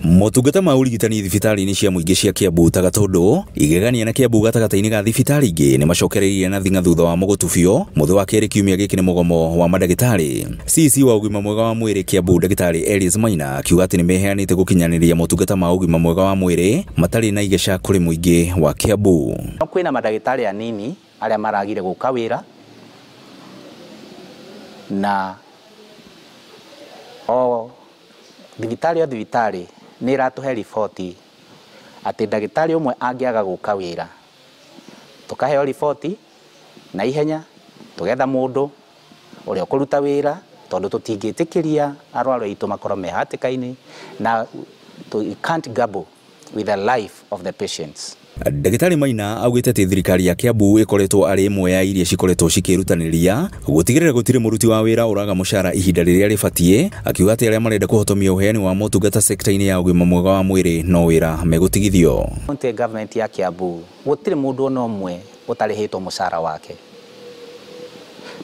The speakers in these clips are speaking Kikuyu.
Motungata ma ũrigitani thibitarĩ-inĩ cia mũingĩ cia Kiambu ta Gatũndũ, Igegania na Kiambu gatagatĩ-inĩ ga thibitarĩ ingĩ nĩ macokereirie na thing'a thutha wa mũgũtubio mũthĩ wa kerĩ kiumia gĩkĩ nĩ mũgomo wa mandagĩtarĩ. CC wa ũgima mwega wa mwĩrĩ Kiambu Ndagĩtarĩ Elias Maina akiuga atĩ nĩ meheanĩte gũkinyanĩria motungata ma ũgima mwega wa mwĩrĩ matarĩ na igeca kũrĩ mũingĩ wa Kiambu. Kwĩna mandagĩtarĩ anini arĩa maragire gũka wĩra na o thibitarĩ o thibitarĩ nĩ ĩratũhe riboti atĩ ndagĩtarĩ ũmwe angĩaga gũka wĩra tũkaheo riboti na ihenya tũgetha mũndũ ũrĩa ũkũruta wĩra tondũ tũtingĩtĩkĩria arwaru aitũ makorwo me hatĩka-inĩ na we can't gamble with the life of the patients. Ndagĩtarĩ Maina augĩte atĩ thirikari ya Kiambu ĩkoretwo arĩ ĩmwe ya iria cikoretwo cikĩrutanĩria gũtigĩrĩra gũtirĩ mũruti wa wĩra ũraga mũcara ihinda rĩrĩa rĩbatiĩ, akiuga atĩ arĩa marenda kũhotomia ũheani wa motungata sekta-inĩ ya ũgima mwega wa mwĩrĩ no wĩra megũtigithio. County government ya Kiambu gũtirĩ mũndũ ona ũmwe ũtarĩhĩtwo mũcara wake,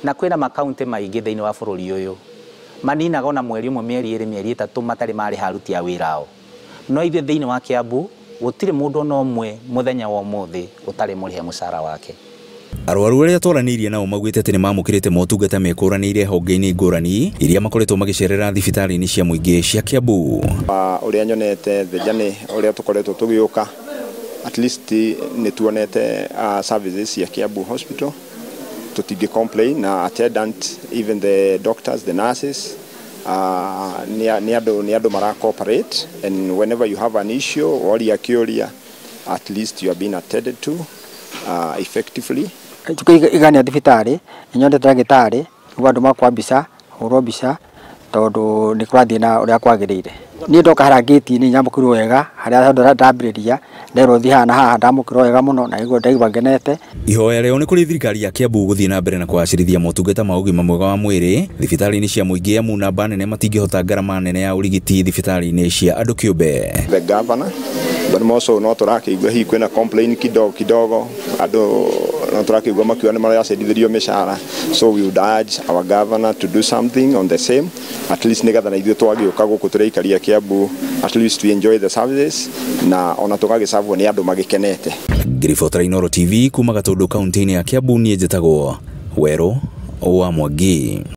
na kwĩna makaunti maingĩ thĩinĩ wa bũrũri ũyũ maninaga ona mweri ũmwe, mĩeri ĩrĩ, mĩeri ĩtatũ matarĩ marĩha aruti a wĩra ao, no ithuĩ thĩinĩ wa Kiambu gũtirĩ mũndũ ona ũmwe mũthenya wa ũmũthĩ ũtarĩ mũrĩhe mũcara wake. Arwaru arĩa twaranĩirie nao maugĩte atĩ nĩ mamũkĩrĩte motungata mekũranĩire honge-inĩ ngũrani iria makoretwo magĩcerera thibitarĩ-inĩ cia mũingĩ cia Kiambu. Ũrĩa nyonete the journey ũrĩa tũkoretwo tũgĩũka, at least nĩ tuonete services cia Kiambu Hospital, tũtingĩ complain na attendant, even the doctors, the nurses, nĩ andũ mara cooperate, and whenever you have an issue woria kĩũria, at least you are being attended to effectively. Igania thibitarĩ nĩ nyondete ndagĩtarĩ nĩguo andũ makwa mbica hũrwo mbica tondũ nĩ kũrathiĩ na ũrĩa kwagĩrĩire. Niĩ ndoka harĩa ngĩti-inĩ nyamũkĩrwo wega, harĩa ndambĩrĩria nderwo thiĩ haha na haha ndamũkĩrwo wega mũno na ndaigua ngenete. Ihoya rĩao nĩ kũrĩ thirikari ya Kiambu gũthiĩ na mbere na kũgacĩrithia motungata ma ũgima mwega wa mwĩrĩ thibitarĩ-inĩ cia mũingĩ amu namba nene matingĩhota ngarama nene ya ũrigiti thibitarĩ-inĩ cia andũ kĩũmbe. The governor, but more so no tũrakĩigua hihi kwĩna complain kidogo kidogo, andũ no tũrakĩigua makiuga nĩ maracendithĩrio mĩcara, so we would urge our governor to do something on the same, at least nĩgetha na ithuĩ twagĩũka gũkũ tũrĩikaria Kiambu, at least we enjoy the services na ona tũgagĩcabwo nĩ andũ magĩkenete. Ngĩribotera Inooro TV kuma Gatũndũ kaunti-inĩ ya Kiambu, niĩ njĩtagwo Werũ wa Mwangi.